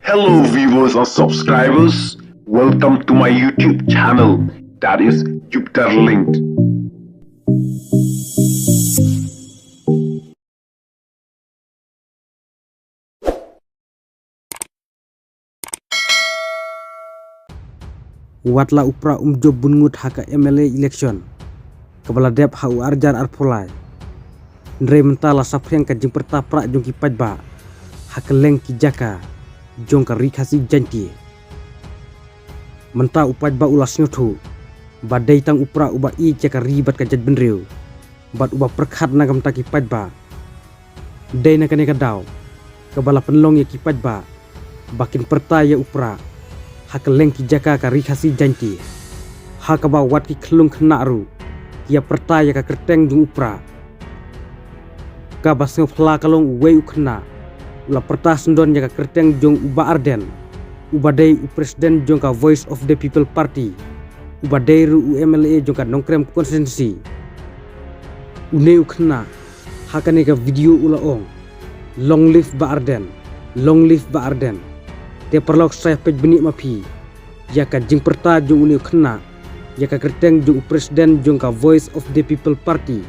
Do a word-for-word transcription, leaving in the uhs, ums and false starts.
Hello viewers and subscribers, welcome to my YouTube channel, that is Jupiter Linked. Wat la u Prah um jop bun ngut ha ka M L A election kaba la dep ha u arhajar arphew lai. Hynrei mynta la saphriang ka jingpyrta prah jong ki paidbah ha kylleng ki jaka jong ka Ri Khasi Jaintia. Mynta u paidbah u la sngewthuh ba dei tang u Prah uba ïeit ïa ka ri bad ka jaitbynriew bad uba pyrkhat na ka bynta ki paidbah. Dei na kane ka daw kaba la pynlong ïa ki paidbah ba kin pyrta ïa u Prah ha kylleng ki jaka ka Ri Khasi Jaintia, ha kaba wat ki khyllung khynnah ruh ki ïa pyrta ïa ka kyrteng jong u Prah. Kaba sngewphylla ka long uwei u khynnah u la pyrta syndon ïa ka kyrteng jong u Bah Ardent, uba dei u president jong ka Voice of the People Party, uba dei ruh u M L A jong ka Nongkrem constituency. Une u khynnah ha kane ka video u la ong, "Long live Bah Ardent, long live Bah Ardent." Te paralok, sa ïa peit bniah ma phi ïa ka jingpyrta jong une u khynnah ïa ka kyrteng jong u president jong ka Voice of the People Party,